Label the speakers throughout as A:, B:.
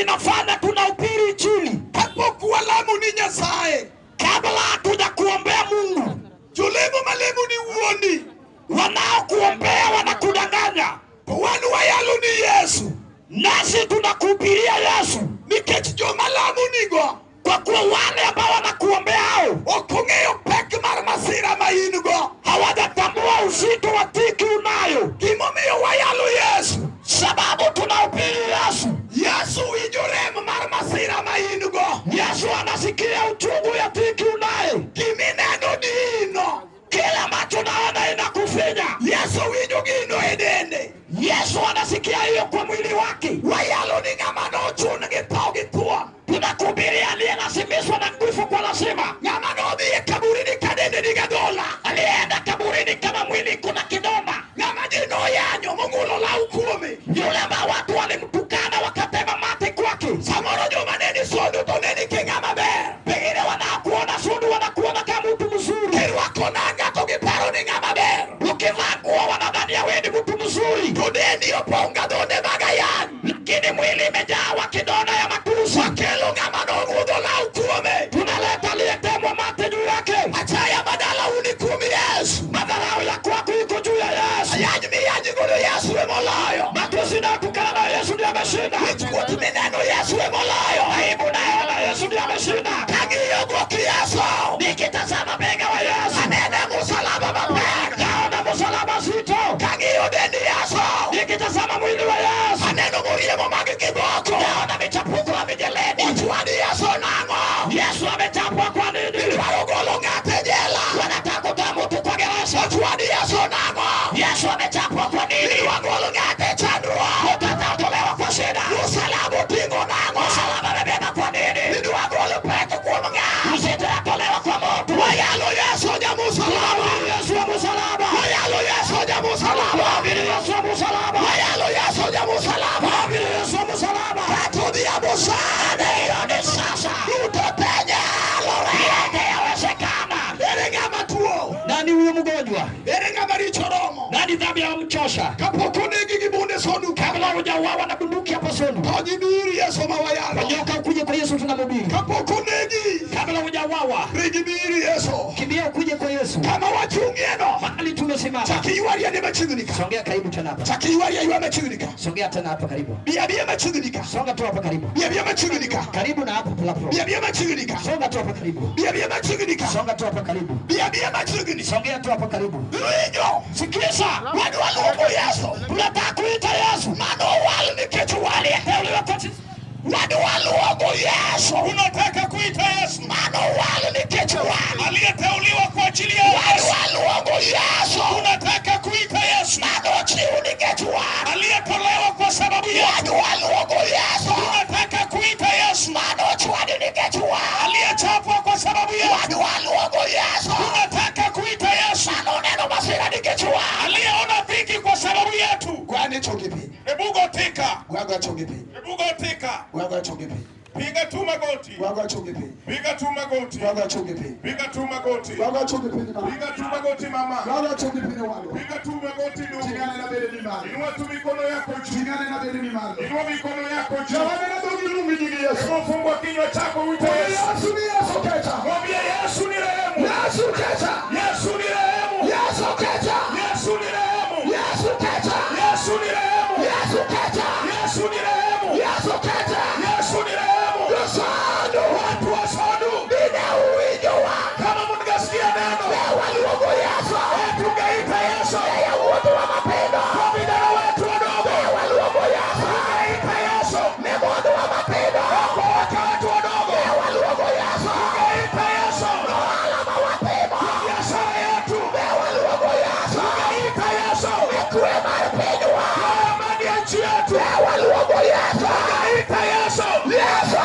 A: Inafanya tunahubiri Injili.
B: Kapok walamo ni Nyasaye,
A: Kabla hatuja kuombea Mungu,
B: jolemo malemo ni wuondi,
A: wanaokuombea wanakudanganya,
B: to wan wayalo ni Yesu.
A: Nasi tunakuhubiria Yesu,
B: Nikech joma lamo nigo
A: kwa kuwa wale ambao wanakuombea hao
B: ok ong'eyo pek mar masira ma in go.
A: Hawajatambua uzito wa dhiki unayo.
B: Gimomiyo wayalo Yesu,
A: Sababu tunahubiri Yesu.
B: Yesu winjo rem mar masira ma in go.
A: Yesu anasikia uchungu ya dhiki unayo.
B: Gimineno dino,
A: Kila ambacho unaona inakufinya,
B: Yesu winjo gino e dende.
A: Yesu anasikia hiyo kwa mwili wake.
B: Wayalo ni ng'ama nochun gi tho gi thuon.
A: Tunakuhubiria aliyelazimishwa na nguvu kwa lazima,
B: Ng'ama nodhi e kaburini ka dende nigi adhola.
A: Aliyeenda kaburini kama mwili kuna kidonda,
B: Ng'ama ji noyanyo mong'ulo law kuome.
A: Yule ambao watu walimtukana wakatema mate kwake.
B: Samoro joma ne ni Sondu to ne nike ng'ama ber.
A: Pengine wanakuona Sondu wanakuona kama mtu mzuri,
B: Kirwako nanga to giparo ni ng'ama ber.
A: Ukivaa nguo wanadhania wewe ni mtu mzuri,
B: To dendi opong' gi adhonde mag ayany.
A: Lakini mwili imejawa kidonda ya matusi.
B: Wakelo ng'ama nong'udho law kuome.
A: Tunaleta aliyetemwa mate juu yake.
B: Achaya madala uni kuom Yesu.
A: Madharau ya kwako iko juu ya Yesu.
B: Ayany miyanyi godo Yesu emoloyo.
A: Matusi unayotukana nayo Yesu ndiye ameshinda.
B: Wichkuot mineno Yesu emoloyo.
A: Aibu unayoona Yesu ndiye ameshinda.
B: Kang'iyo gok Yesu,
A: Nikitazama bega wa Yesu,
B: anene musalaba mapek.
A: Naona msalaba zito.
B: Kang'iyo dend Yesu,
A: Nikitazama mwili wa Yesu,
B: aneno moriemo mag kiboko.
A: Naona michapuko ya mijeledi.
B: Ochwad Yesu nang'o?
A: Yesu amechapwa kwa nini?
B: Idwaro golo ng'ato e jela.
A: Wanataka kutoa mtu kwa gereza.
B: Ochwad Yesu nang'o?
A: Yesu amechapwa kwa nini?
B: Idwa golo ng'ato e chandruok.
A: Mtu atatolewa kwa shida.
B: Musalaba oting'o nang'o?
A: Msalaba amebeba kwa nini?
B: Idwa golo pek kuom ng'a?
A: Uzito atolewa kwa moto.
B: Wayalo Yesu jamusalaba.
A: Yesu wa msalaba.
B: Wayalo Yesu jamusalaba.
A: Wahubiri Yesu wa msalaba.
B: Wayalo Yesu jamusalaba.
A: Wahubiri Yesu wa msalaba.
B: Kata odhiambo sani.
A: Hiyo ni sasa.
B: Duto te nyalore.
A: Yote yawezekana.
B: Ere ng'ama tuo?
A: Nani huyu mgonjwa?
B: Ere ng'ama richo romo?
A: Nani dhambi yamchosha?
B: Kapok onegi gi bunde Sondu ka.
A: Kabla hujauawa na bunduki hapo Sondu.
B: Tony biri Yesu ma wayalo.
A: Nyoka ukuje kwa Yesu tunamhubiri.
B: Kapok onegi.
A: Kabla hujauawa.
B: Ringi biri Yesu.
A: Kimbia ukuje kwa Yesu.
B: Kama wachung'ieno.
A: Mahali tumesimama.
B: Chak iywarie ni machiegni ka.
A: Songea karibu tena hapa.
B: Chak iywarie ywa machiegni ka.
A: Songea tena hapa karibu.
B: Bi abiya machiegni ka.
A: Songa tu hapa karibu.
B: Bi abiya machiegni ka.
A: Karibu na hapo platform.
B: Bi abiya machiegni ka.
A: Songa tu hapa karibu.
B: Bi abiya machiegni ka.
A: Songa tu hapa karibu.
B: Bi abiya machiegni.
A: Songea tu hapa karibu.
B: Winjo.
A: Sikiza.
B: Wadwa luongo Yesu.
A: Tunataka kuita Yesu.
B: Mano owal nikech wan.
A: Aliyeteuliwa kwa sisi.
B: Wadwa luongo Yesu.
C: Unataka kuita Yesu.
B: Mano owal nikech wan.
C: Aliyeteuliwa kwa ajili ya Yesu.
B: Wadwa luongo Yesu.
C: Unataka kuita Yesu.
B: Mano ochiw nikech wan.
C: Aliyetolewa kwa sababu yetu.
B: Wadwa luongo Yesu.
C: Unataka kuita Yesu.
B: Mano ochwadi nikech wan.
C: Aliyechapwa kwa sababu yetu.
B: Wadwa luongo Yesu.
C: Unataka kuita Yesu.
B: Mano oneno masira nikech wan.
C: Aliyeona dhiki kwa sababu yetu.
B: Gwane chonge piny.
C: Hebu gotika.
B: Gwago chonge piny.
C: Hebu gotika.
B: Gwago chonge piny.
C: Piga tu magoti.
B: Gwago chonge piny.
C: Piga tu magoti.
B: Gwago chonge piny.
C: Piga tu magoti.
B: Gwago chonge piny mama.
C: Piga tu magoti mama.
B: Gwago chonge piny wadwa.
C: Piga tu magoti ndugu.
B: Ting'ane na bede ni malo.
C: Inua tu mikono yako juu.
B: Ting'ane na bede ni malo.
C: Inua mikono yako juu.
B: Jawane na dhogi luongi nying Yesu.
C: Hebu fungua kinywa chako uite Yesu.
B: Yesu ni Yesu kecha.
C: Mwambie Yesu ni rehemu.
B: Yesu kecha.
C: Yesu ni rehemu.
B: Yesu kecha.
C: Yesu ni rehemu.
B: Yesu kecha.
C: Yesu ni rehemu.
B: Yesu kecha.
C: Yesu ni rehemu.
B: Yesu kecha.
C: Yesu ni rehemu.
B: Josondu.
C: Watu wa Sondu.
B: Dine uwinjowa.
C: Kama mngesikia neno.
B: Ne waluongo Yesu.
C: Tungeita Yesu.
B: Ne yawuotwa matindo.
C: Kwa vijana wetu wadogo.
B: Ne waluongo Yesu.
C: Tungeita Yesu.
B: Ne mondwa matindo.
C: Kwa wake wetu wadogo.
B: Ne waluongo Yesu.
C: Tungeita Yesu.
B: Ohala ma watimo.
C: Kwa biashara yetu.
B: Ne waluongo Yesu.
C: Tungeita Yesu.
B: Ne kwe mar pinywa.
C: Kwa amani ya nchi yetu.
B: Ne waluongo Yesu.
C: Tungeita Yesu.
B: Yesu.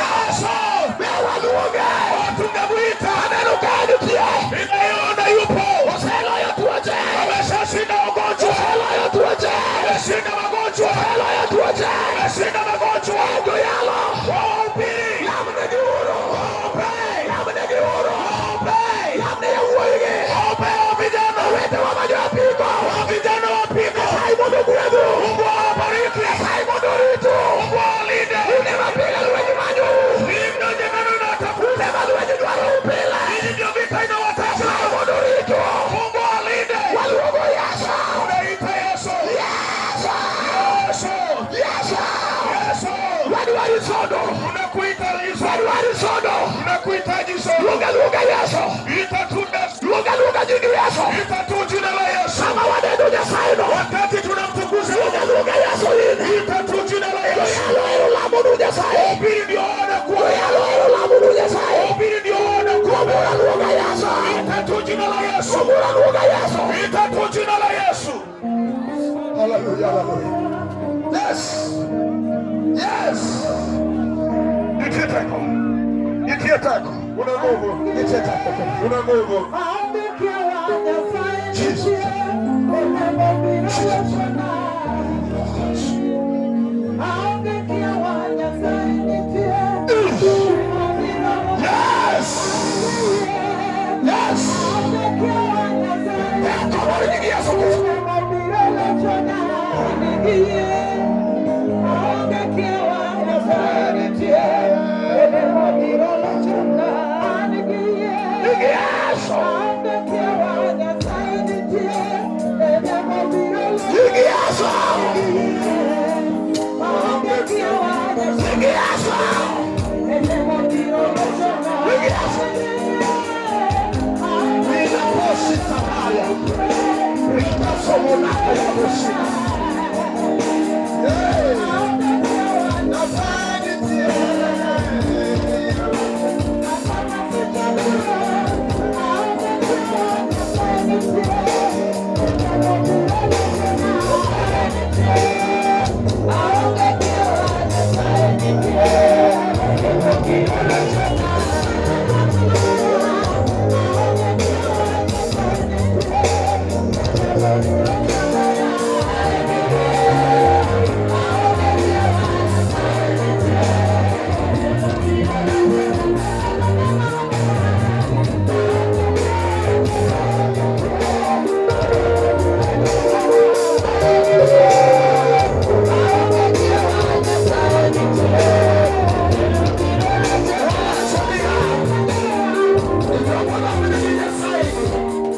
C: Yesu.
B: Ne waluonge.
C: Tungemuita.
B: Aneno ka nitie.
C: Nimeona yupo.
B: Oseloyo tuoche.
C: Ameshashinda ugonjwa.
B: Oseloyo tuoche.
C: Ameshinda magonjwa.
B: Oseloyo tuoche.
C: Ameshinda magonjwa.
B: Joyalo.
C: Wahubiri.
B: Lamnegi uru.
C: Waombe.
B: Lamnegi uru.
C: Waombe.
B: Lamne yawuoyigi.
C: Waombe wa vijana.
B: Owetewa ma jo-apiko.
C: Wa vijana wapiko.
B: Nyasaye mondo ogwedhu.
C: Mungu awabariki.
B: Nyasaye mondo oritu.
C: Mungu awalinde.
B: Un ema
C: Wadwari sodo.
B: Tunakuita Yesu.
C: Wadwari sodo.
B: Tunakuhitaji sodo.
C: Luonga luonga Yesu.
B: Ita tu Yesu.
C: Luonga luonga nying Yesu.
B: Ita tu jina la Yesu.
C: Sama wadendo Nyasaye no.
B: Wakati tunamtukuza
C: Luonga luonga Yesu in.
B: ita tu jina la Yesu.
C: Joyalo ero lamonu Nyasaye.
B: Wahubiri ndio wanakuwa.
C: Joyalo ero lamonu Nyasaye.
B: Wahubiri ndio wanakuwa.
C: Luonga luonga Yesu.
B: Ita tu jina la Yesu.
C: Luonga luonga Yesu.
B: Ita tu jina la Yesu.
C: Hallelujah, hallelujah. Yes. Yes.
B: Nitie teko.
C: Nitie teko.
B: Una nguvu.
C: Nitie teko.
B: Una nguvu.
C: Jesus. Yes. Yes. Teko mar nying Yesu Kristo. Nying Yesu. Nying Yesu. Nying Yesu. Nying Yesu. Ninaposita pale. Rikasomonaka ya bosika. Hey. Nafanya tie.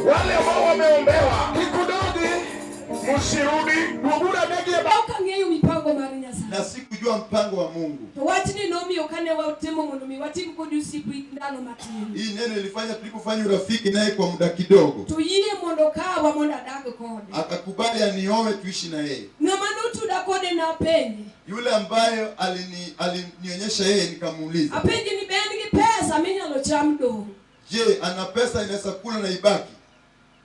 B: Wale ambao wameombewa
C: Kikudogi.
B: msirudi.
C: Duogura negi e
D: Ok ang'eyo mipango mar Nyasaye.
E: Na sikujua mpango wa Mungu.
D: To wachni nomiyo kane watemo mondo mi watim kodi osiep ndalo matin.
E: Hii neno ilifanya tulipofanya urafiki naye kwa muda kidogo,
D: To yie mondo kawa mondo adag kode.
E: Akakubali anioe tuishi na yeye.
D: Ng'ama notuda kode napenje.
E: Yule ambaye alinionyesha yeye, nikamuuliza,
D: Apenje ni be en gi pesa minyalo cham dong'.
E: Je, ana pesa inaweza kula na ibaki?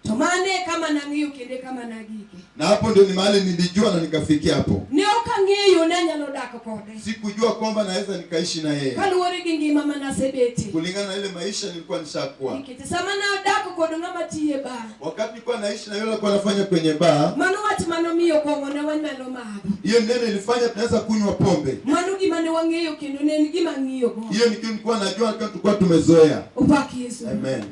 D: To mane e kama nang'iyo kendo e kama nagike.
E: Na hapo ndio ni mahali nilijua na nikafikia hapo.
D: Ne ok ang'eyo ni anyalo dak kode.
E: Sikujua kwamba naweza nikaishi na yeye
D: Kaluwore gi ngima manasebetie.
E: Kulingana na ile maisha nilikuwa nishakuwa.
D: Nikech sama nadak kod ng'ama tiyo e bar.
E: Wakati nilikuwa naishi na yule alikuwa anafanya kwenye baa,
D: Mano wach manomiyo kong'o ne wanyalo madho.
E: Hiyo neno ilifanya tunaweza kunywa pombe.
D: Mano gima ne wang'eyo kendo ne en gima ang'iyo go.
E: Hiyo ni kitu nilikuwa najua, kama tulikuwa tumezoea.
D: Opak Yesu.
E: Amen.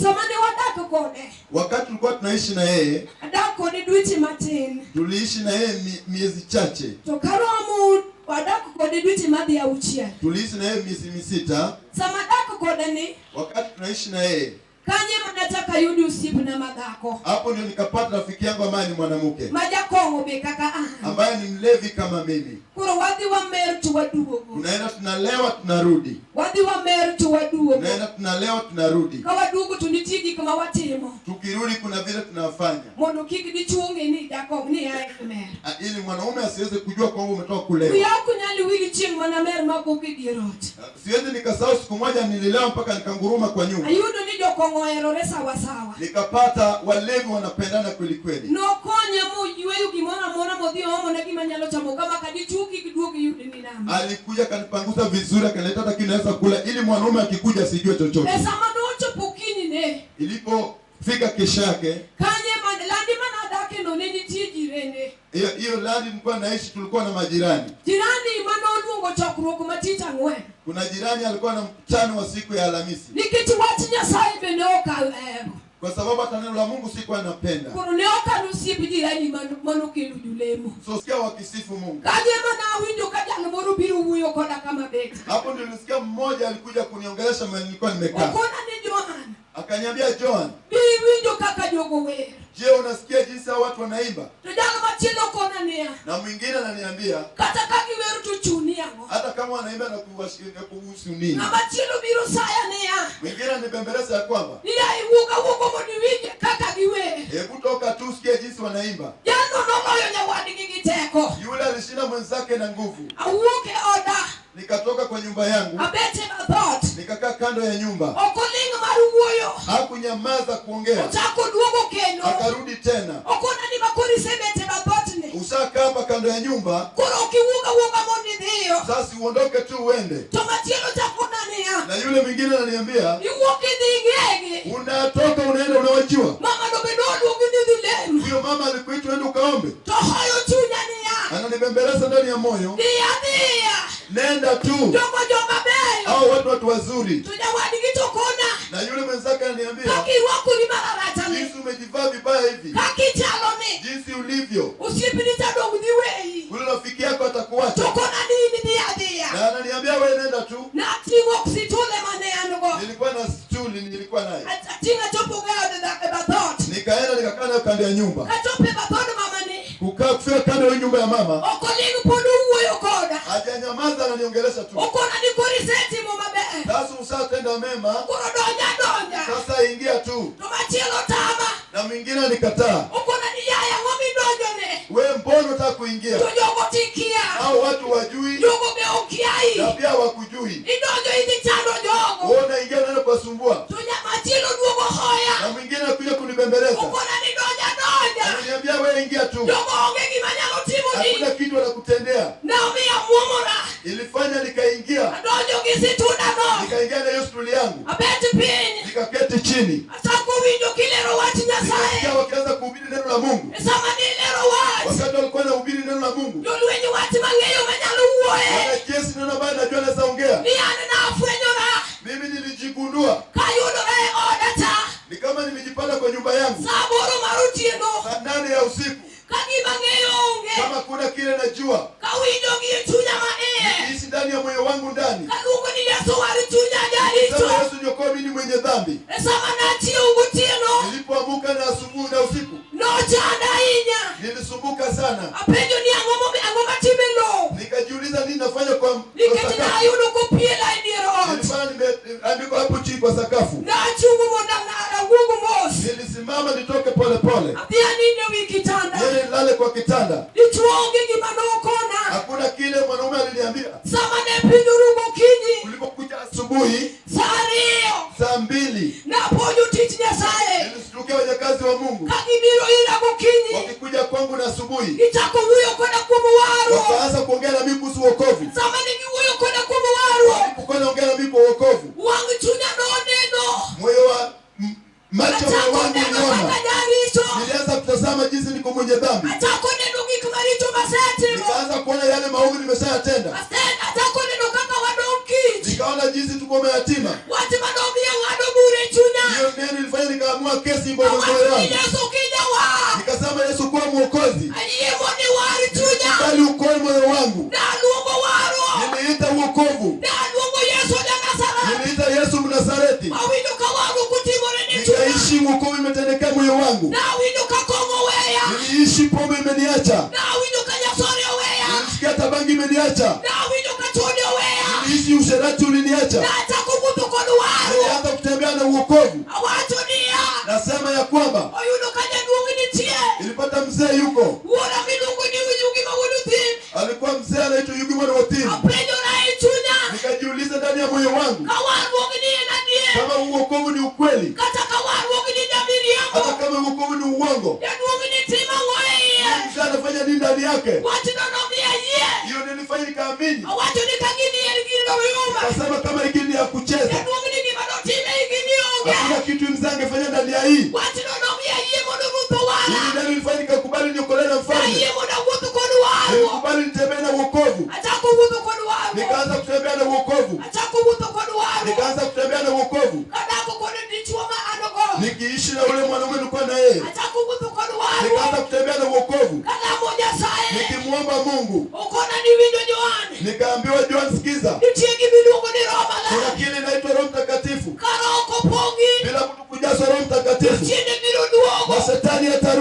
D: Sama ne wadak kode.
E: Wakati tulikuwa tunaishi na yeye,
D: Adak kode dweche matin.
E: Tuliishi na yeye miezi chache.
D: To karomo wadak kode dweche madhi auchiel.
E: Tuliishi na yeye miezi 6.
D: Sama dak kode ni,
E: Wakati tunaishi na yeye,
D: kanye manataka ayudi osiepna madhako.
E: Hapo ndio nikapata rafiki yangu ambaye ni mwanamke.
D: Ma jakong'o be kaka an.
E: Ambaye ni mlevi kama mimi.
D: Koro wadhi wamer to waduogo.
E: Tunaenda tunalewa tunarudi.
D: Wadhi wamer to waduogo.
E: Tunaenda tunalewa tunarudi.
D: Ka waduogo to nitie gik ma watimo.
E: Tukirudi kuna vile tunafanya.
D: Mondo kik dichuo ng'e ni jakong'o ni ae mer.
E: Ili mwanaume asiweze kujua kwamba umetoka kulewa.
D: Wiya ok nyal wil chieng' mana mer mabuk e dier ot.
E: Siwezi nikasahau siku moja nililewa mpaka nikanguruma kwa nyumba.
D: Ayudo ni jokong'o oherore sawa sawa.
E: Nikapata walevi wanapendana kweli kweli.
D: Nokonya moyweyo gimoro amora modhi omo na gima nyalo chamo kama ka dichuo kik duog iyud ni namba.
E: Alikuja akanipangusa vizuri akanileta hata kitu naweza kula ili mwanaume akikuja asijue chochote.
D: E sama nochopo kinyne.
E: Ilipofika kesho yake.
D: Kanye man landi manadake no ne nitie jirende.
E: Hiyo landi nilikuwa naishi tulikuwa na majirani.
D: Jirani manoluongo chokruok ma tich ang'wen.
E: Kuna jirani alikuwa na mkutano wa siku ya Alhamisi.
D: Nikech wach Nyasaye be ne ok ahero.
E: Kwa sababu hata neno la Mungu sikuwa napenda.
D: Koro ne ok an osiep jirani manokelo jolemo.
E: So sikia wakisifu Mungu.
D: Kanye mana awinjo ka jal moro biro wuoyo koda kama bet.
E: Hapo ndio nilisikia mmoja alikuja kuniongelesha mahali nilikuwa nimekaa.
D: Okona ni Johan.
E: Akaniambia Johan.
D: Bi winjo kaka jogo wer.
E: Je, unasikia jinsi hao watu wanaimba?
D: To jalo machielo kona niya.
E: Na mwingine ananiambia
D: Kata ka giwer to chuni ang'o?
E: hata kama wanaimba na kuhusu nini.
D: Ng'ama chielo biro saya niya.
E: Mwingine ananibembeleza ya kwamba
D: Niya iwuok awuoka mondo iwinje kaka giwer.
E: hebu toka tu usikie jinsi wanaimba.
D: Jalno noloyo nyawadgi gi teko.
E: Yule alishinda mwenzake na nguvu.
D: Awuok e oda.
E: Nikatoka kwa nyumba yangu,
D: Abet e bath ot.
E: nikakaa kando ya nyumba.
D: Ok oling' mar wuoyo.
E: Hakunyamaza kuongea,
D: Ochako duogo kendo.
E: akarudi tena.
D: Okona ni makoro isebet e bath otni.
E: Ushakaa hapa kando ya nyumba,
D: Koro ok iwuog awuoka mondo idhiyo.
E: sasa uondoke tu uende.
D: To machielo chako niya.
E: Na yule mwingine ananiambia
D: Iwuok idhi ing'egi.
E: unatoka unaenda unawajua.
D: Mama no be noluongi ni idhi lem.
E: Huyo mama alikuita uende ukaombe.
D: To hoyo chunya niya.
E: Ananibembeleza ndani ya moyo,
D: Dhiyo adhiya.
E: nenda tu,
D: Jogo joma beyo.
E: hao watu watu wazuri.
D: To nyawadgi to kona.
E: Na yule mwenzake ananiambia
D: Kaka irwakori mararachani.
E: jinsi umejivaa vibaya hivi,
D: Kaka ichalo ni.
E: jinsi ulivyo,
D: Osiepni cha dong dhi weyi.
E: yule rafiki yako
D: To
E: atakuacha.
D: kona ni in idhi adhiya.
E: Na ananiambia wewe nenda tu.
D: Nating'o situle mane an go.
E: Nilikuwa na stuli nilikuwa naye,
D: Ating'o achopo go e od e bath ot.
E: nikaenda nikakaa nayo kando ya nyumba.
D: Kachopo e bath od mamani.
E: Kukaa kufika kando ya nyumba ya mama,
D: Ok oling' pod owuoyo koda.
E: hajanyamaza, ananiongelesha tu.
D: Okona ni koro isetimo maber.
E: Sasa ushatenda mema,
D: Koro donja donja.
E: sasa ingia tu.
D: To machielo tama.
E: Na mwingine alikataa,
D: Okona ni yaya ang'o midonjone.
E: we mbona unataka kuingia?
D: To jogo tikia.
E: Hao watu wajui
D: Jogo be okiai.
E: na pia wakujui.
D: Idonjo idhi chando jogo.
E: Wewe unaingia unaenda kuwasumbua.
D: To machielo duogo hoya.
E: Na mwingine anakuja kunibembeleza,
D: Okona ni donja donja.
E: ananiambia wewe ingia tu,
D: Jogo onge gima nyalo
E: hakuna
D: timoni.
E: kitu anakutendea.
D: Naomiyo amuomora.
E: Ilifanya nikaingia,
D: Adonjo gi situda no.
E: nikaingia na hiyo stuli yangu,
D: Abet piny.
E: nikaketi chini,
D: Achako winjo kilero wach
E: nikasikia
D: Nyasaye.
E: wakianza kuhubiri neno la Mungu.
D: E sama nilero wach.
E: Wakati walikuwa wanahubiri neno la Mungu,
D: Jolweny wach mang'eyo manyalo wuoye.
E: wanajeshi neno ambayo najua naweza ongea.
D: Ni an nafwenyora.
E: Mimi nilijigundua
D: Kayudora e oda cha.
E: ni kama nimejipata kwa nyumba yangu
D: Sa aboro mar otieno.
E: saa 8 ya usiku,
D: Ka gima ng'eyo onge.
E: kama kuna kile najua
D: Kawinjo gi e chunya ma iye.
E: ishi ndani ya moyo wangu ndani.
D: Kaluongo ni Yesu war chunya jaricho.
E: Sema Yesu niokoe, mimi ni mwenye dhambi.
D: E sama nachiew gotieno.
E: Nilipoamuka na asubuhi na usiku
D: Nochanda ahinya.
E: nilisumbuka sana,
D: Apenjo ni ang'o momiyo ang'o matime lowo.
E: nikajiuliza nini nafanya kwa kwa
D: Nikech
E: sakafu.
D: nayudo kopiela e dier ot.
E: Nilifanya nimeandikwa hapo chini kwa sakafu.
D: Nachungo mondo awuog mos.
E: Nilisimama nitoke pole pole,
D: Adhi anindo ewi kitanda.
E: yeye nilale kwa kitanda.
D: Dichuo onge gima nokona.
E: Hakuna kile mwanaume aliniambia.
D: Sama ne piny orumo okinyi.
E: Kulipokucha asubuhi
D: Sa ariyo.
E: saa 2
D: Napuonjo tich Nyasaye.
E: nilishtukia wajakazi wa Mungu
D: Ka gibiro ira gokinyi.
E: wakikuja kwangu na asubuhi,
D: Gichako wuoyo koda kuom warruok.
E: wakaanza kuongea na mimi kuhusu wokovu.
D: Sama ne giwuoyo koda kuom warruok.
E: Walipokuwa naongea na mimi kwa wokovu,
D: Wang' chunya noneno.
E: moyo wa macho ya moyo
D: Achako
E: wangu
D: neno
E: uliona.
D: kaka jaricho.
E: Nilianza kutazama jinsi niko mwenye dhambi,
D: Achako neno gik maricho masetimo.
E: nikaanza kuona yale maovu nimeshayatenda,
D: Achako neno kaka wadong' kich.
E: nikaona jinsi tuko mayatima.
D: Wach manomiyo ng'ado bura e chunya.
E: Hiyo neno ilifanya nikaamua kesi mbele
D: Awacho ni
E: yangu,
D: Yesu kijawar.
E: nikasema Yesu kuwa mwokozi,
D: Ayie mondo iwar chunya.
E: bali ukoe moyo wangu.
D: Naluongo warruok.
E: Niliita uokovu,
D: Naluongo Yesu ja Nazareth.
E: niliita Yesu Mnazareti,
D: Awinjo ka warruok otimore ne chunya.
E: nikaishi uokovu imetendekea moyo wangu.
D: Nawinjo ka kong'o oweya.
E: Niliishi pombe imeniacha,
D: Nawinjo ka nyasore oweya.
E: nilisikia tabangi imeniacha,
D: Nawinjo ka chode oweya.
E: niliishi usherati uliniacha.
D: Nachako wuotho kod warruok.
E: Nilianza kutembea na uokovu.
D: Awacho niya.
E: Nasema ya kwamba
D: Oyudo ka jaduong' nitie.
E: nilipata mzee yuko,
D: Wuora miluongo ni Yugi ma wuod Othim.
E: alikuwa mzee anaitwa Yugi mwana wa Othim.
D: Apenjora e chunya.
E: Nikajiuliza ndani ya moyo wangu
D: Ka warruok ni en adier.
E: kama uokovu ni ukweli,
D: Kata ka warruok ni jamiriambo.
E: hata kama uokovu ni uongo.
D: Jaduong' ni timo ang'o e iye?
E: Mzee anafanya nini ndani yake?
D: Wachno nomiyo ayie.
E: Hiyo nilifanya nikaamini,
D: Awacho ni ka gini en gino yuma.
E: kasema kama hiki ni ya kucheza,
D: Jaduong' ni gima dotime e gini onge.
E: hakuna kitu mzee angefanya ndani ya hii.
D: Wachno nomiyo ayie mondo ruoth owara.
E: Hili neno nilifanya nikakubali niokolewe na mfalme,
D: Ayie mondo awuoth kod warruok.
E: nilikubali nitembee na uokovu,
D: Achako wuotho kod warruok.
E: nikaanza kutembea na uokovu,
D: Achako wuotho kod warruok.
E: nikaanza kutembea na uokovu,
D: Kadako kod dichuo ma an go.
E: nikiishi na ule mwanaume nilikuwa na yeye,
D: Achako wuotho kod warruok.
E: nikaanza kutembea na uokovu,
D: Kalamo Nyasaye.
E: nikimwomba Mungu.
D: Okona ni winjo Joan.
E: Nikaambiwa John, sikiza,
D: Nitie gima iluongo ni Roho
E: kuna
D: Maler.
E: kile inaitwa Roho Mtakatifu.
D: Ka roho ok opong'i,
E: Bila mtu kujazwa Roho Mtakatifu,
D: jochiende biro duogo.
E: mashetani yata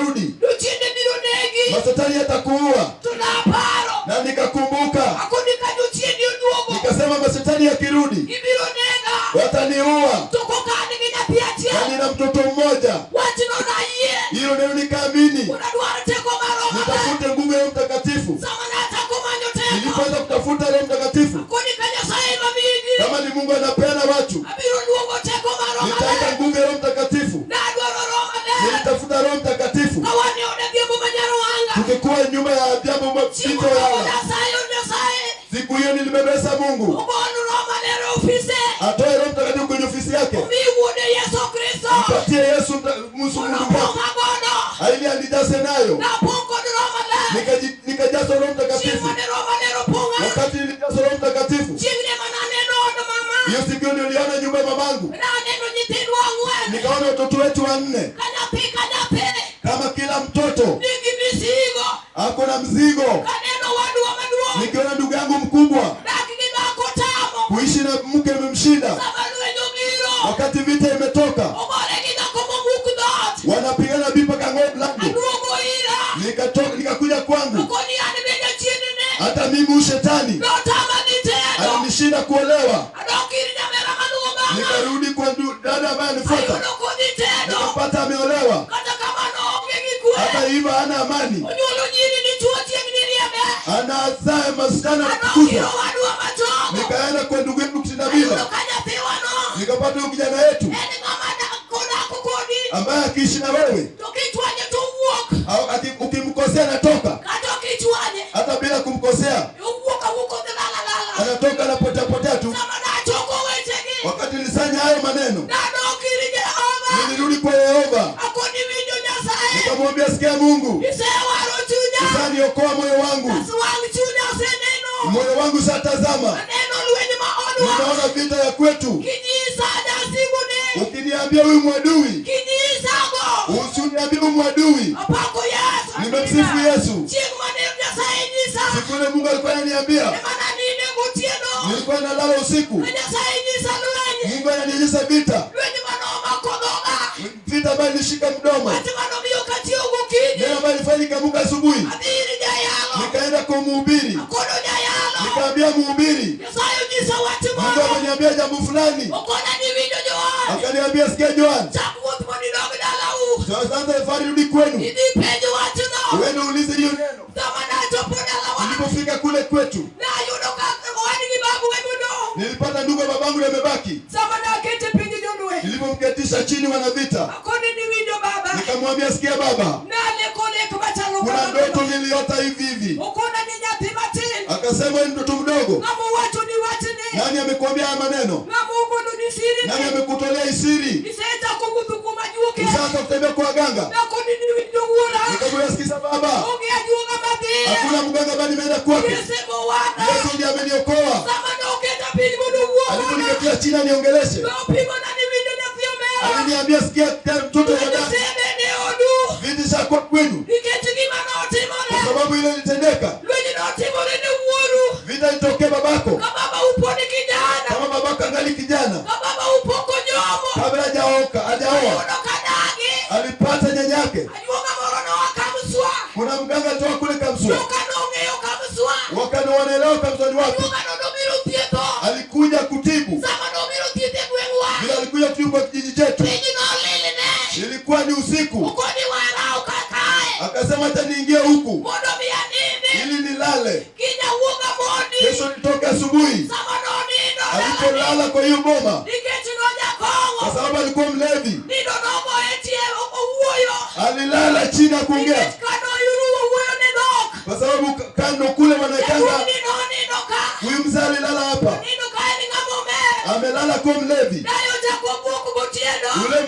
E: Nikirudi
D: Gibiro nega.
E: wataniua,
D: To koka an gi nyathi
E: na
D: achiel.
E: nina mtoto mmoja.
D: Wachno nayie.
E: Hilo neno nikaamini,
D: Mondo adwar teko mar Roho Maler.
E: nitafute nguvu ya Roho Mtakatifu.
D: Sama nachako manyo teko.
E: Nilipoanza kutafuta Roho Mtakatifu,
D: Koni ka Nyasaye ema miyi.
E: kama ni Mungu anapeana watu,
D: Abiro luongo teko mar Roho
E: nitaita
D: Maler.
E: nguvu ya Roho Mtakatifu.
D: Nadwaro Roho Maler.
E: Nilitafuta Roho Mtakatifu
D: Ka wan e od Adhiambo ma Nyarwanga.
E: tukikuwa nyuma ya jambo
D: Chieng'
E: mapito
D: moro
E: yala.
D: Nyasaye od Nyasaye.
E: Siku hiyo nilimbebesa Mungu
D: Ogol Roho Maler e ofise.
E: atoe Roho Mtakatifu kwenye ofisi yake,
D: Omi wuode Yesu Kristo.
E: mpatie Yesu Musu
D: Mondo
E: Mungu wake
D: opong'a godo.
E: ili anijaze nayo.
D: Napong' kod Roho Maler.
E: Nikajazwa Roho
D: Chieng'
E: Mtakatifu.
D: mane Roho Maler opong'a.
E: Wakati nilijazwa Roho Mtakatifu,
D: Chieng'ne ema naneno od mama.
E: hiyo siku hiyo niliona nyumba ya mamangu,
D: Naneno nyithindwa ang'wen.
E: nikaona watoto wetu wanne,
D: Ka nyathi ka nyathi
E: kama kila mtoto
D: nigi misigo.
E: ako na mzigo.
D: Kaneno wadwa maduong'.
E: Nikiona ndugu yangu mkubwa
D: Dak gi dhako tamo.
E: kuishi na mke imemshinda,
D: Sama lweny obiro.
E: wakati vita imetoka,
D: Ogore gi dhako momuk dhoot.
E: wanapigana bipa kang'oa mlango.
D: Aduogo ira.
E: Nikatoka nikakuja kwangu,
D: Okoni an be jachiendne.
E: hata mimi huyu shetani
D: Notama dhi tedo.
E: alinishinda kuolewa.
D: Adok ir nyamera maluwo bang'a.
E: Nikarudi kwa dada ambaye alifuata,
D: Ayudo kodhi tedo.
E: nikapata ameolewa,
D: Kata kamano onge gi kwe.
E: hata hivyo hana amani,
D: Onyuolo nyiri dichuo chieng' ni riembe.
E: anazaa masichana
D: Adok ir
E: kutwa.
D: owadwa machogo.
E: Nikaenda kwa ndugu yetu
D: Ayudo
E: Kitindamila,
D: ka nyathiwano.
E: nikapata huyu kijana yetu
D: En ng'ama dak kodako kodi.
E: ambaye akiishi na wewe
D: To kichwanye to owuok.
E: au ukimkosea anatoka,
D: Kata ok ichwanye.
E: hata bila kumkosea
D: Owuok awuok odhi lala lala.
E: anatoka, anapotea potea tu.
D: Sama nachoko wechegi.
E: Wakati nilisanya hayo maneno,
D: Nadok ir Jehova.
E: nilirudi kwa Yehova,
D: Akoni winjo Nyasaye.
E: nikamwambia, sikia Mungu,
D: Isewaro chunya.
E: sasa niokoa moyo wangu,
D: Wang' chunya oseneno.
E: moyo wangu satazama,
D: Aneno lweny ma odwa.
E: ninaona vita ya kwetu.
D: Kinyisa jasigune.
E: Ukiniambia huyu mwadui,
D: Kinyisago.
E: usiniambie huyu mwadui.
D: Apako Yesu.
E: Nimemsifu Yesu.
D: Chieng' mane Nyasaye nyisa.
E: Siku ile Mungu alikuwa ananiambia,
D: Ema naninde gotieno.
E: nilikuwa nalala usiku,
D: Ka Nyasaye nyisa lweny.
E: Mungu ananionyesha vita,
D: Lweny manomako dhoga.
E: vita ambayo ilishika mdomo,
D: Wach manomiyo kachiew gokinyi.
E: neno ambayo ilifanya nikaamka asubuhi,
D: Adhi ir jayalo.
E: nikaenda kwa mhubiri,
D: Akono jayalo.
E: nikaambia mhubiri,
D: Nyasaye onyisa wach
E: Mungu
D: moro.
E: ameniambia jambo fulani.
D: Okona ni winjo Joan.
E: Akaniambia, sikia Joan,
D: Chak wuoth mondo idog dalau.
E: sasa anza safari, rudi kwenu,
D: Idhi penj wachno.
E: uende uulize hiyo neno.
D: Sama nachopo dalawa.
E: Nilipofika kule kwetu,
D: Nayudo ka owadgi babu emodong'.
E: nilipata ndugu ya babangu ndiye amebaki.
D: Sama nakete piny jolweny.
E: Nilipomketisha chini wanavita,
D: Akoni ni winjo baba.
E: nikamwambia sikia baba,
D: Naleko lek machalo
E: kuna
D: kama.
E: ndoto niliota hivi hivi.
D: Okona ni nyathi matin.
E: Akasema wewe ni mtoto mdogo,
D: Ng'ama owacho ni wachni.
E: nani amekuambia haya maneno?
D: Ng'ama ogolo ni siri.
E: Nani amekutolea isiri?
D: Isechako wuotho kuom ajuoke.
E: Ushaanza kutembea kwa waganga?
D: Nakoni ni winjo wuora.
E: Nikamwambia sikiza baba,
D: Onge ajuoga madhiye.
E: hakuna mganga ambaye nimeenda kwake,
D: Yesu emowara.
E: Yesu ndiye ameniokoa.
D: Sama noketa piny mondo owuo koda.
E: Aliponiketia chini aniongeleshe,
D: Nopimona ni winjo nyathi omera.
E: aliniambia sikia, mtoto wa dada,
D: Osebede odu.
E: vita ishakuwa kwenu,
D: Nikech gima
E: kwa
D: notimore.
E: sababu ile ilitendeka.
D: Lweny notimore ne wuoru.
E: Vita ilitokea babako,
D: Ka baba uponi kijana.
E: kama babako angali kijana,
D: Ka baba upoko nyomo.
E: kabla hajaoa
D: Ayudo kadagi.
E: alipata nyanya yake.
D: Ajuoga moro noa Kamswa.
E: Kuna mganga alitoka kule Kamswa,
D: Joka nong'eyo Kamswa.
E: wakati wanaelewa Kamswa ni wapi,
D: Ajuoga no nobiro thietho.
E: alikuja kutibu.
D: Sama nobiro thieth e gweng'wa.
E: Vile alikuja kutibu kwa kijiji chetu,
D: Piny nolilne.
E: ilikuwa ni usiku.
D: Okoni warau kakae.
E: Akasema acha niingie huku
D: Mondo mi anindi.
E: ili nilale,
D: Kinya wuoga mondi.
E: kesho nitoke asubuhi.
D: Sama nonindo dalani.
E: Alipolala kwa hiyo boma,
D: Nikech nojakong'o.
E: kwa sababu alikuwa mlevi,
D: Nindo nogoye tie owuoyo.
E: alilala chini ya kuongea,
D: Nikech kanoyuruwo wuoyo ne dhok.
E: kwa sababu kando kule wanaekanga
D: Jaduong' ni nonindo ka.
E: huyu mzee alilala hapa,
D: Nindo ka en ng'ama omer.
E: amelala kuwa mlevi.
D: Dayo ochako wuok gotieno.
E: Yule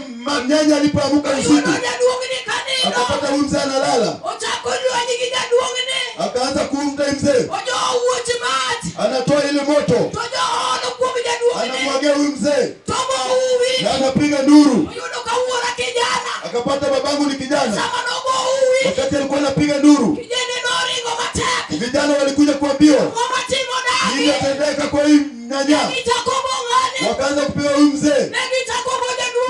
E: nyanya alipoamka
D: Oyudo
E: usiku
D: jaduong'ni kanindo.
E: akapata huyu mzee analala,
D: Ochako lweny gi jaduong'ni.
E: akaanza kumta mzee,
D: Ojowo wuoch mach.
E: anatoa ile moto
D: To joolo kuom jaduong'ni.
E: anamwagia huyu mzee
D: Tomo uwi.
E: na anapiga nduru.
D: Oyudo ka wuora kijana.
E: Akapata babangu ni kijana,
D: Sama nogo uwi.
E: wakati alikuwa anapiga nduru,
D: Kijene noringo matek.
E: vijana walikuja kwa mbio,
D: Ng'ama timo dagi.
E: nini atendeka kwa huyu nyanya?
D: Negichako go ng'ani.
E: Wakaanza kupiga huyu mzee,
D: Negichako go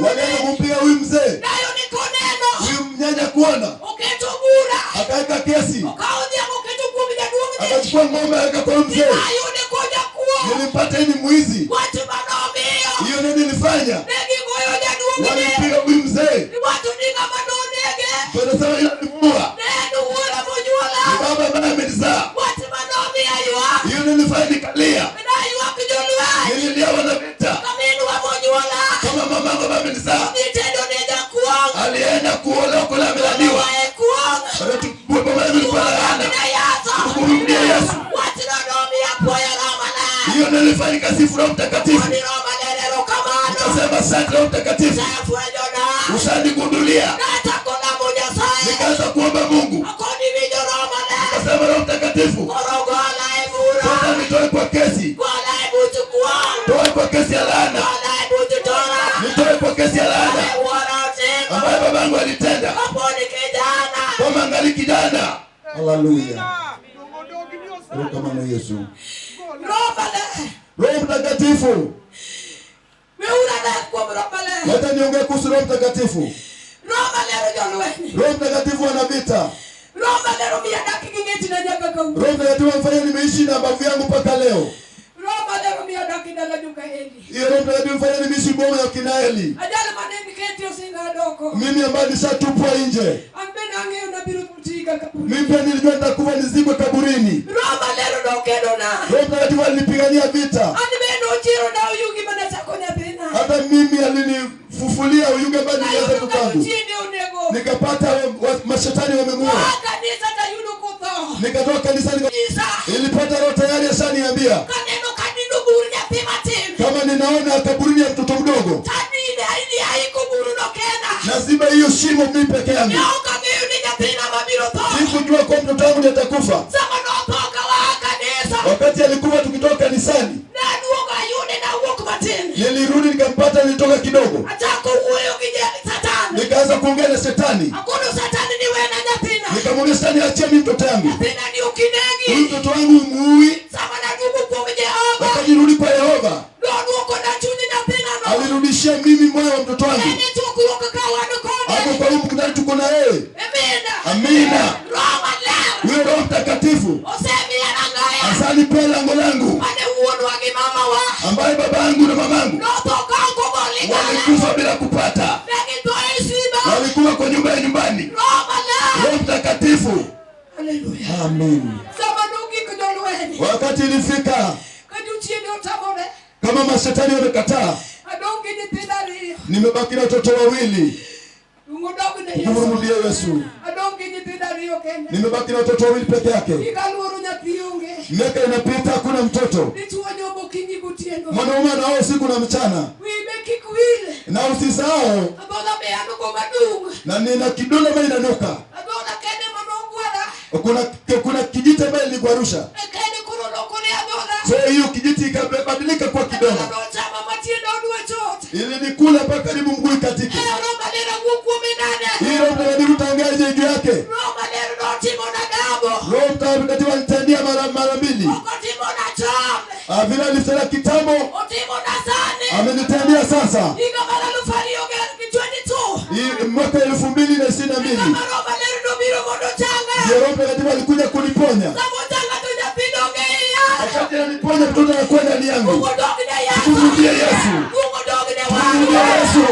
E: walianza
D: jaduong'ni.
E: kumpiga huyu mzee.
D: Dayo nikoneno.
E: Huyu mnyanya kuona,
D: Oketo bura.
E: akaweka kesi,
D: Okawo dhiang' oketo kuom jaduong'ni.
E: akachukua ng'ombe akaweka kwa huyu mzee.
D: Ayude koja kuo.
E: Nilimpata yeye ni mwizi.
D: Wach manomiyo.
E: Hiyo ndio nilifanya.
D: Ne gigoyo jaduong'ni.
E: Walipiga huyu mzee.
D: Iwacho ni ng'ama nonege.
E: Wanasema yule alimuua.
D: Ne en wuora monyuola.
E: Ni baba ambaye amenizaa.
D: Wach manomiyo aywak.
E: Hiyo ndio nilifanya nikalia.
D: Naywak jolweny.
E: Nililia wanavita.
D: Kaminwa monyuola.
E: Kama mamangu ambaye amenizaa.
D: Nitedo ne jakuong'.
E: Alienda kuolewa kule amelaniwa.
D: Mama e kuong'.
E: Baba yangu alikuwa laana.
D: Na Yesu.
E: Kumrudia Yesu.
D: Wach nomiyo apuoyo Roho Maler.
E: Hiyo ndio nilifanya nikasifu Roho Mtakatifu.
D: Koni Roho Maler erokamano.
E: Nikasema asante Roho Mtakatifu.
D: Osefwenyona.
E: Ushanigundulia.
D: Nachako lamo Nyasaye.
E: Nikaanza kuomba Mungu.
D: Akoni winjo Roho Maler.
E: Nikasema Roho Mtakatifu,
D: Koro gola e bura.
E: sasa nitoe kwa kesi.
D: Gola e buch kuong'.
E: Toe kwa kesi ya laana.
D: Gola e buch tora.
E: Nitoe kwa kesi ya laana
D: Ane wuora otimo.
E: ambayo babangu alitenda.
D: Kaponi kijana.
E: Kama angali kijana. Haleluya. Erokamano Yesu.
D: Roho Maler.
E: Roho Mtakatifu.
D: Weuru ane kuom Roho Maler.
E: Wacha niongee kuhusu Roho Mtakatifu.
D: Roho Maler jolweny.
E: Roho Mtakatifu anavita.
D: Roho Maler omiyo adak gi ng'etna nyaka kawuono.
E: Roho Mtakatifu amefanya nimeishi na mbavu yangu mpaka leo.
D: Roho Maler omiyo adak e dala joka Eli.
E: Hiyo Roho Mtakatifu amefanya nimeishi boma ya kina Eli.
D: Ajal mane niketi oseng'ado oko.
E: Mimi ambaye nishatupwa nje.
D: An bende ang'eyo nabiro tiga kaburi.
E: Mimi pia nilijua nitakufa nizikwe kaburini.
D: Roho Maler nokedona.
E: Roho Mtakatifu alinipigania vita.
D: An bende ochierona oyugi mane achako nyathina.
E: Hata mimi alinifufulia uyuge ambaye nilianza
D: Nayudo
E: mtoto
D: ka
E: wangu.
D: jochiende onego.
E: Nikapata mashetani wamemuua.
D: Aa kanisa tayudo kotho.
E: Nikatoka kanisani
D: Nyisa.
E: ilipata roho tayari ashaniambia
D: Kaneno kanindo bur nyathi matin.
E: kama ninaona kaburini ya mtoto mdogo
D: Tanine aini aiko buruno kenda.
E: naziba hiyo shimo mimi peke yangu.
D: Ne ok ang'eyo ni nyathina mabiro tho.
E: Sikujua kwa mtoto wangu ndiye atakufa.
D: Sama notho ka waa kanisa.
E: Wakati alikufa tukitoka kanisani,
D: Naduogo ayude nawuok matin.
E: nilirudi nikampata, nilitoka kidogo,
D: Achako wuoyo gi Satan.
E: nikaanza kuongea na shetani,
D: Akono Satan ni wena nyathina.
E: nikamwambia shetani, achia mimi mtoto yangu,
D: Nyathina ni ok
E: huyu
D: inegi.
E: mtoto wangu muui.
D: Sama naduogo kuom Jehova.
E: Wakati nirudi kwa Yehova,
D: Nodwoko na chuny nyathina no.
E: alirudishia mimi moyo wa mtoto wangu.
D: En e chokruok ka wan
E: Hapo
D: kode.
E: kwa huu mkutano tuko na yeye.
D: Amina.
E: Amina.
D: Roho Maler
E: Huyo Roho Mtakatifu
D: osemiya rangaya.
E: asanipea lango langu
D: Mane wuonwa gi mamawa.
E: ambaye baba yangu na mamangu
D: Notho ka ok ogol ligala.
E: walikufa bila kupata,
D: Ne githo e simba.
E: walikuwa kwa nyumba ya nyumbani.
D: Roho Maler.
E: Roho Mtakatifu.
D: Haleluya.
E: Amen.
D: Sama nogik jolweny.
E: Wakati ilifika
D: Ka jochiende otamore.
E: kama mashetani wamekataa,
D: Adong' gi nyithindo ariyo.
E: nimebaki na watoto wawili.
D: Duong' odog ne Yesu.
E: Tumrudie Yesu.
D: Adong' gi nyithindo ariyo kende.
E: Nimebaki na watoto wawili peke yake.
D: Ikaluoro nyathi onge.
E: Miaka inapita, hakuna mtoto.
D: Dichuo nyombo okinyi gotieno.
E: Mwanaume anaoa usiku na mchana,
D: Wiyi be kik wil.
E: na usisahau,
D: Adhola be an go madung'.
E: na nina kidole ambayo inanuka.
D: Adhola kende manogwara.
E: Kuna kijiti ambayo iligwarusha,
D: E kende koro lokore adhola.
E: so hiyo kijiti ikabadilika kuwa
D: Adhola
E: kidonda,
D: nochama matiende odwa chot.
E: ilinikula mpaka karibu mguu ikatike.
D: E Roho Maler awuo kuome nade.
E: Hii Roho Mtakatifu utaongeaje juu yake?
D: Roho Maler notimona gamo.
E: Roho Mtakatifu alitendea mara mbili.
D: Ok otimona chon.
E: Ah, vile alitendea kitambo,
D: Otimona sani.
E: amenitendea sasa.
D: Higa mar aluf ariyo gi 22.
E: Hii mwaka 2022
D: Kama Roho Maler nobiro mondo ochanga.
E: ndio Roho Mtakatifu alikuja kuniponya.
D: Sama ochanga to nyathi donge iya.
E: Wakati ananiponya mtoto anakuwa ndani yangu.
D: Duong' odog ne Yesu.
E: Tumrudie Yesu.
D: Duong' odog ne
E: Tumrudie
D: wang'.
E: Yesu.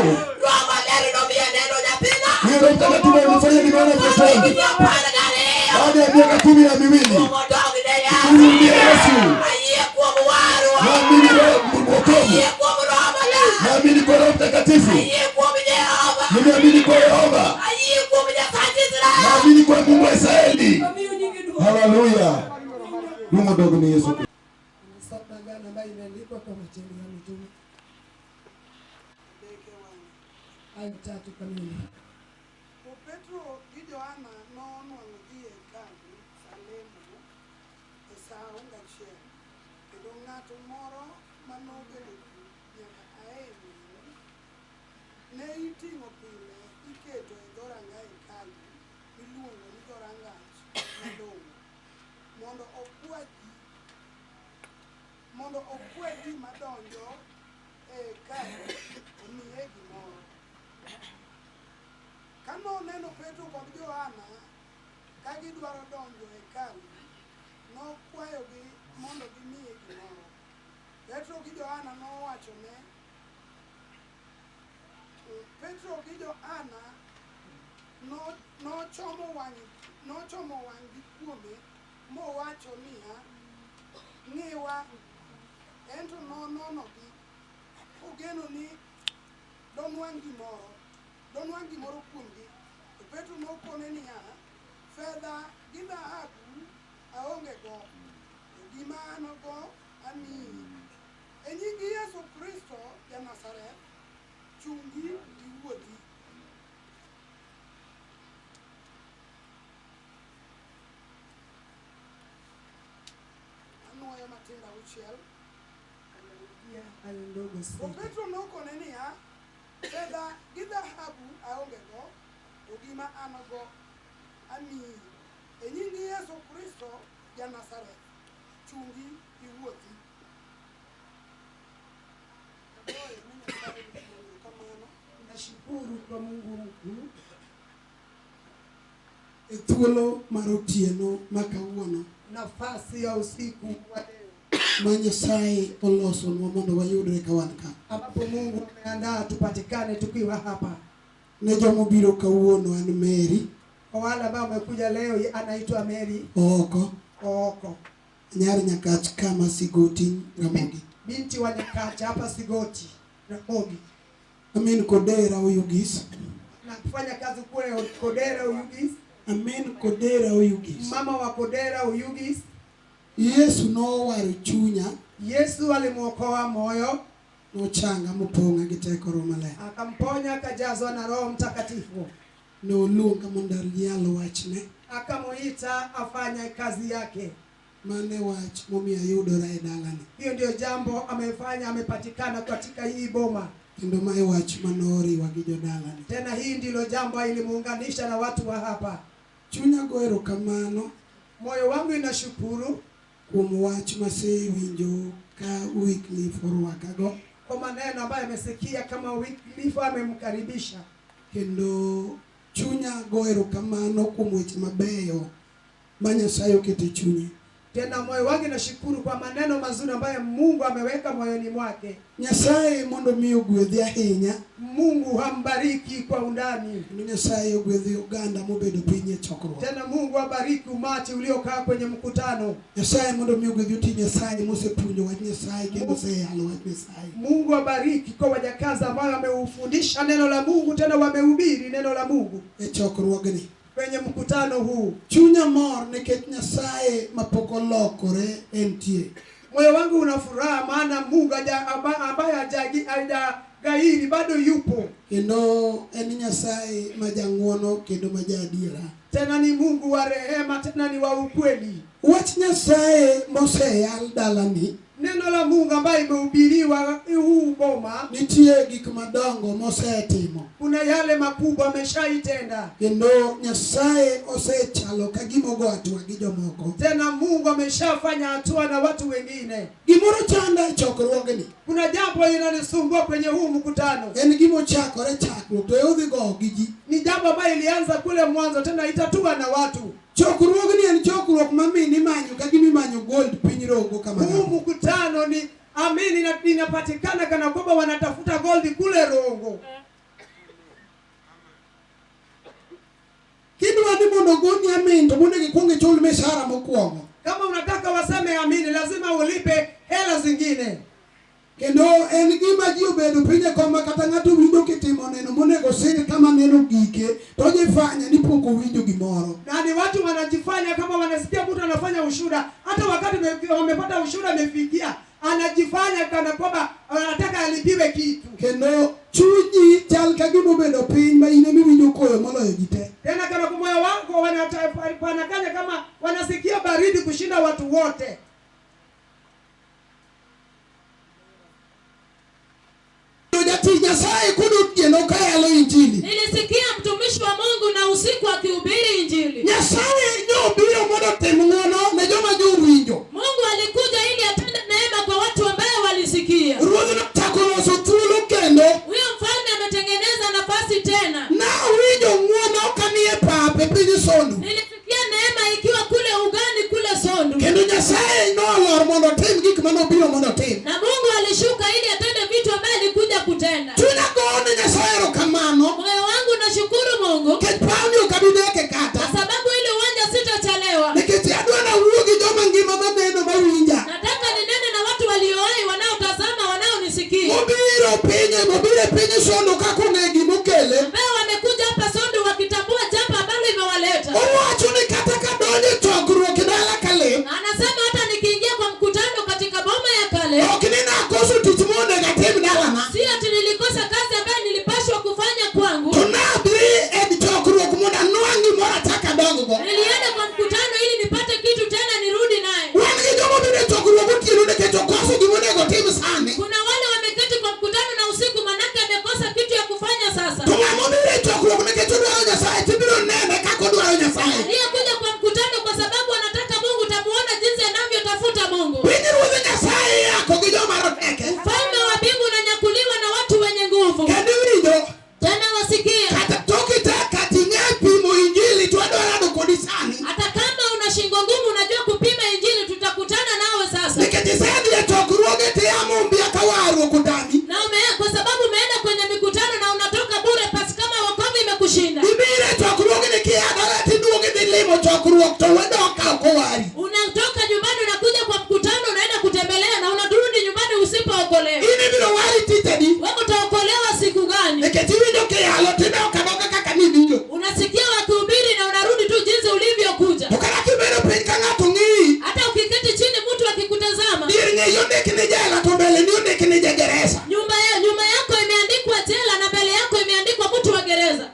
D: Roho Maler nomiya neno nyathina.
E: Huyo Roho Mtakatifu alinifanya nimeona mtoto wangu
D: Higni apar gariyo.
E: baada ya miaka 12.
D: Duong' odog ne Yesu.
E: Tumrudie Yesu.
D: Ayie kuom warruok.
E: Naamini Roho wokovu.
D: Ayie kuom Roho Maler.
E: Naamini kwa Roho Mtakatifu.
D: Ayie kuom Jehova.
E: Nimeamini kwa Yehova.
D: Ayie kuom Nyasach Israel.
E: Naamini kwa Mungu wa Israeli.
D: Amiyo nyingi duong'.
E: Haleluya. Duong' odog ne Yesu.
F: Saba agano ambayo imeandikwa kwa Matendo ya Mitume aya 3 kamili.
G: To Petro gi Johana nonwang'o dhi e hekalu sa lemo e sa auchiel, kendo ng'at moro manobedo nyaka ae min ne iting'o pile iketo e dhoranga hekalu miluongo ni dhorangach Malong'o mondo okwa ji madonjo e hekalu omiye gimoro. Ka noneno Petro kod Johana ka gidwaro donjo e hekalu, nokwayogi mondo gimiye gimoro. Petro gi Johana nowachone Petro gi Johana nochomo wang'gi kuome mowacho niya, ng'iwa. Ento nononogi kogeno ni donwang' gimoro kuomgi. To Petro nokone niya, fedha gi dhahabu aonge go, to gima an go amiyi. E nying Yesu Kristo ja-Nazareth, chungi iwuothi. Anuoyo matindo auchiel.
F: Aya ndogo
G: To
F: sita.
G: Petro nokone niya, fedha gi dhahabu aonge go, to gima an go amiyi. E nying Yesu Kristo ja-Nazareth, chungi iwuothi. Agoyo ne Nyasaye erokamano
F: Nashukuru kwa Mungu mkuu
G: e thuolo mar otieno ma kawuono
F: nafasi ya usiku wa leo
G: ma Nyasaye olosonwa mondo wayudre ka wan ka.
F: ambapo Mungu ameandaa tupatikane tukiwa hapa.
G: Ne jomobiro kawuono an Mary
F: Kwa wale ambao wamekuja leo, anaitwa Mary
G: Ooko,
F: Ooko,
G: nyar Nyakach kama Sigoti Ramogi.
F: binti wa Nyakacha hapa Sigoti Ramogi,
G: Amin Kodera Oyugis.
F: na kufanya kazi kule Kodera Oyugis,
G: Amin Kodera Oyugis.
F: mama wa Kodera Oyugis.
G: Yesu nowaro chunya,
F: Yesu alimwokoa moyo,
G: nochanga mopong'a gi teko Roho Maler.
F: akamponya akajazwa na Roho Mtakatifu,
G: Noluonga mondo ayal wachne.
F: akamuita afanye kazi yake.
G: Mane wach momiyo ayudora e dalani.
F: Hiyo ndio jambo amefanya, amepatikana katika hii boma.
G: Kendo mae wach manoriwa gi jodalani.
F: Tena hii ndilo jambo ilimuunganisha na watu wa hapa.
G: Chunya go erokamano
F: Moyo wangu inashukuru
G: kuom wach masewinjo ka Wycliffe orwakago
F: kwa maneno ambayo amesikia kama Wycliffe amemkaribisha.
G: kendo chunya go erokamano kuom weche mabeyo ma Nyasaye oketo e chunye.
F: Tena moyo wangu inashukuru kwa maneno mazuri ambayo Mungu ameweka moyoni mwake.
G: Nyasaye mondo mi ogwedhi ahinya
F: Mungu hambariki kwa undani.
G: kendo Nyasaye ogwedhi oganda mobedo piny e chokruok.
F: Tena Mungu abariki umati uliokaa kwenye mkutano.
G: Nyasaye mondo mi ogwedhi oti Nyasaye mosepuonjo wach Nyasaye kendo oseyalo wach Nyasaye.
F: Mungu abariki kwa wajakazi ambao wameufundisha neno la Mungu, tena wamehubiri neno la Mungu
G: e chokruogni.
F: kwenye mkutano huu.
G: Chunya mor nikech Nyasaye mapok olokore entie.
F: Moyo wangu una furaha, maana Mungu ambaye hajagairi bado yupo.
G: Kendo en Nyasaye ma jang'uono kendo ma jaadiera.
F: Tena ni Mungu wa rehema, tena ni wa ukweli.
G: Wach Nyasaye moseyal dalani
F: Neno la Mungu ambaye imehubiriwa huu boma,
G: nitie gik madongo mosetimo.
F: kuna yale makubwa ameshaitenda.
G: Kendo Nyasaye osechalo ka gima ogo hatua gi jomoko.
F: Tena Mungu ameshafanya hatua na watu wengine.
G: Gimoro chanda e chokruogni.
F: Kuna jambo linanisumbua kwenye huu mkutano,
G: En gima ochakore chakruok to odhi gowo gi ji.
F: ni jambo ambayo ilianza kule mwanzo, tena itatua na watu.
G: Chokruogni en chokruok ma min imanyo ka gima imanyo gold piny Rongo kama
F: Huu mkutano ni amini inapatikana kana kwamba wanatafuta goldi kule Rongo.
G: Kidwa ni mondo ogoni amin to monego ikuong ichul mishahara mokwongo.
F: Kama unataka waseme amini, lazima ulipe hela zingine.
G: Kendo en gima ji obedo piny e kom ma kata ng'ato winjo kitimo neno monego sir kama neno gike to jifanya ni pok owinjo gimoro.
F: Na ni watu wanajifanya kama wanasikia mtu anafanya ushuhuda, hata wakati wamepata ushuhuda amefikia, anajifanya kana kwamba anataka alipiwe kitu.
G: Kendo chunyi chal ka gima obedo piny ma in ema iwinjo koyo moloyo ji te.
F: Tena kana kwa moyo wako wanakanya kama wanasikia baridi kushinda watu wote.
G: Jatich Nyasaye kuduotieno kayalo injili.
D: Nilisikia mtumishi wa Mungu na usiku akihubiri injili.
G: Nyasaye nyobiro mondo otim ng'wono ne joma jowinjo.
D: Mungu alikuja ili atende neema kwa watu ambao walisikia.
G: Ruodh nochako loso thuolo kendo.
D: Huyo mfalme ametengeneza nafasi tena.
G: Nawinjo ng'wono kanie pap e piny Sondu.
D: Nilisikia neema ikiwa kule ugani kule Sondu.
G: Kendo Nyasaye nolor mondo otim gik manobiro mondo otim.
D: Na Mungu
F: mobiro e piny Sondu kaka ong'e gimokele.
D: Ambayo wamekuja hapa Sondu wakitambua jambo ambalo imewaleta.
F: Owacho ni kata ka donjo e chokruok e dala Kalem,
D: Anasema hata nikiingia kwa mkutano katika boma ya kale,
F: ok ni nakoso tich monego atim dalana.
D: si ati nilikosa kazi ambayo nilipashwa kufanya kwangu.
F: To nadhi e chokruok mondo anwang' gimoro achak adonggo.
D: Nilienda kwa mkutano ili nipate kitu tena nirudi naye.
F: Wan gi joma obiro e chokruok otieno nikech okoso gimonego otim sani.
D: Kuna wale wameketi kwa mkutano na usiku, manake amekosa kitu ya kufanya sasa.
F: To ng'ama obiro e chokruok nikech odwaro Nyasaye tibiro nene kaka odwaro Nyasaye.
D: Aliyekuja kwa mkutano kwa sababu anataka Mungu, tamuona jinsi anavyotafuta Mungu.
F: Pinyruodh Nyasaye iyako gi joma roteke.
D: Ufalme wa mbingu unanyakuliwa na watu wenye nguvu.
F: Kendo iwinjo
D: Tena wasikie,
F: kata toki tek kata ing'e pimo injili to wadwa rado kodi sani.
D: hata kama una shingo ngumu, unajua kupima injili, tutakutana nawe sasa.
F: Nikech isedhi e chokruoge tiyamo mbia ka warruok otami.
D: Na ume, kwa sababu umeenda kwenye mikutano na unatoka bure pasi kama wokovu imekushinda.
F: Ibiro e chokruoge ni kia dala tiduogo idhi limo chokruok to wadok ka ok owari.
D: Unatoka nyumbani unakuja kwa mkutano, unaenda kutembelea na unarudi nyumbani usipookolewa.
F: In ibiro wari tich adi?
D: Wewe utaokolewa siku gani?
F: Nikech iwinjo kiyalo tidok adoka kaka nibiro.
D: Unasikia wakihubiri na unarudi tu jinsi ulivyokuja.
F: To kata kibedo piny ka ng'ato ng'iyi,
D: Hata ukiketi chini mtu akikutazama,
F: dier ng'eyi ondik ni jela to mbele ni ondik ni jegereza.
D: nyuma yako imeandikwa jela na mbele yako imeandikwa mtu wa gereza.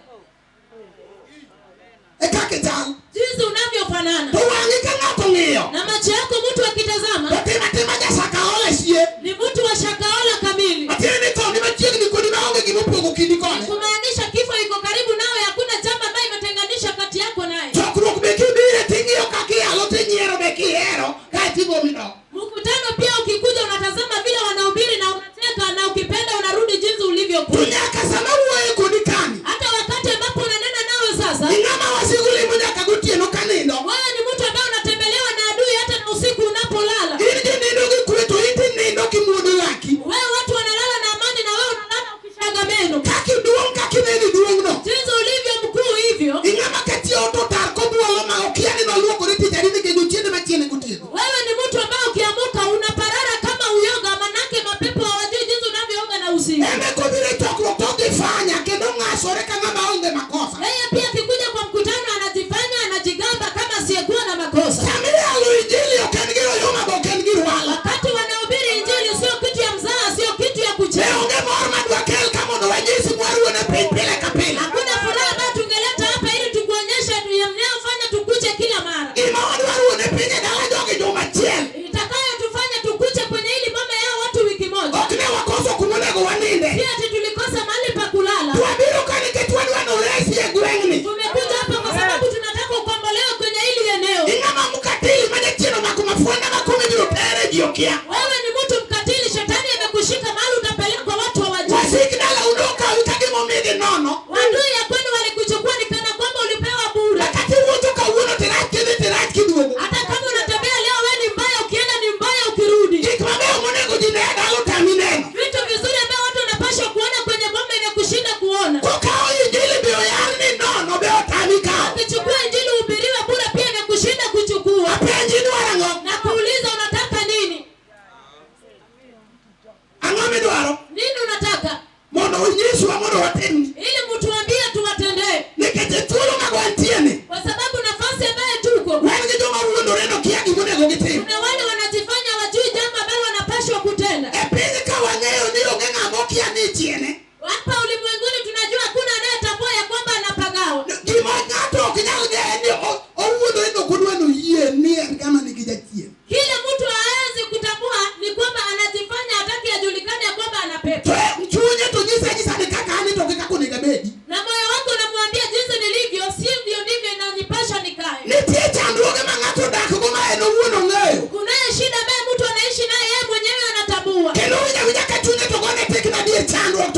F: E kaka ichal.
D: Jinsi unavyofanana
F: To wang'i ka ng'ato ng'iyo,
D: na macho yako mtu akitazama
F: to timo atima jasakaola sie.
D: ni mtu wa shakaola kamili,
F: Matiende ni tho ni machiegni kodi maonge gimopogo kindi kode.
D: kumaanisha kifo iko karibu nawe, hakuna jambo ambayo imetenganisha kati yako naye.
F: Chokruok be kibire ting'iyo kaka iyalo tinyiero be kihero kaeto igo midok.
D: Mkutano pia ukikuja unatazama vile wanahubiri na unacheka, na ukipenda unarudi jinsi
F: To
D: ulivyokuja.
F: nyaka sama wuoyo kodi kani,
D: Hata wakati ambapo unanena nawe sasa,
F: ing'ama wasigu limo nyaka gotieno kanindo.
D: wewe ni mtu ambaye unatembelewa na adui hata na usiku unapolala.
F: In jinindo gi kwe to in tinindo kimuodo laki.
D: Wewe watu wanalala na amani na wewe unalala ukishaga meno.
F: Kaka iduong' kaka ineno iduong'no.
D: Jinsi ulivyo mkuu hivyo,
F: Ing'ama ka chiewo to tar kobuolo ma okia ni noluokore tich adi nikech ochiende machiegni gotieno.
D: wewe ni mtu ambaye ukiamuka unaparara kama uyoga, manake mapepo hawajui jinsi unavyooga na usiku.
F: Eme kobiro e chokruok to gifanya kendo ng'asore ka ng'ama onge makosa.
D: Yeye pia akikuja kwa mkutano anajifanya, anajigamba kama asiyekuwa na makosa.
F: Sama iyalo injili ok en gir oyuma be ok en gir wala.
D: Wakati wanahubiri injili sio kitu ya mzaha, sio kitu ya
F: Ne
D: kucheza.
F: onge mor madwa kel ka mondo wanyisi mwaruone piny pile ka pile.
D: Hakuna furaha ambayo tungeleta hapa ili tukuonyeshe mnayofanya tukuche kila mara.
F: Gima wadwa ruone piny e dala jogi juma achiel.
D: Itakayotufanya tukuche kwenye hili boma yao watu wiki moja.
F: Ok ne wakoso kumonego waninde.
D: Pia ati tulikosa mahali pa kulala.
F: To wabiro ka nikech wadwa noresi e gweng'ni.
D: Tumekuja hapa kwa sababu tunataka ukombolewe kwenye hili eneo.
F: Ing'ama mkatili ma jachien omako mafuanda makumi biro tere ji okia.
D: Wewe ni mtu mkatili, shetani amekushika mahali utapelekwa watu hawajui.
F: Wasik dala unokawi ka gimomigi nono.
D: Wadui ya kwenu walikuchukua ni kana kwamba ulipewa bure.
F: Wakati iwuotho kawuono tirach kidhi tirach kiduogo.
D: Hata kama unatembea leo wewe ni mbaya, ukienda ni mbaya ukirudi.
F: Gik mabeyo monego ji ne e dala otami neno.
D: Vitu vizuri ambavyo watu wanapaswa kuona kwenye boma imekushinda kuona.
F: Kokawo injili be oyar ni nono be otami kawo.
D: Ukichukua injili uhubiriwe bure pia imekushinda kuchukua.
F: Apenji idwaro ang'o?
D: Na kuuliza unataka nini?
F: Ang'o midwaro?
D: Nini unataka?
F: Mondo onyiswa mondo watimni.
D: Ili mtuambie tuwatendee.
F: Nikech e thuolo ma wantie ni,
D: Kwa sababu nafasi ambayo tuko,
F: wan gi joma wuondore nokia gimonego gitim.
D: kuna wale wanajifanya wajui jambo ambalo wanapaswa kutenda.
F: E piny ka wang'eyo ni onge ng'ama okia ni ichiene.
D: Hapa ulimwenguni tunajua hakuna anayetambua ya kwamba anapagawa.
F: Gima ng'ato ok nyal ng'eyo ni owuondore ni ok odwa noyie ni en ng'ama nigi jachien.
D: Kile mtu hawezi kutambua ni kwamba anajifanya hataki ajulikane ya kwamba ana pepo.
F: To e chunye to nyise anyisa ni kaka an ni to gi kaka onego abedi.
D: Na moyo wako unamwambia jinsi nilivyo, sivyo ndivyo inanipasha nikae.
F: Nitie chandruoge ma ng'ato odak go ma en owuon ong'eyo.
D: Kunaye shida ambaye mtu anaishi naye yeye mwenyewe anatambua.
F: Kendo owinjo awinja ka chunye to gone tik na dier chandruok.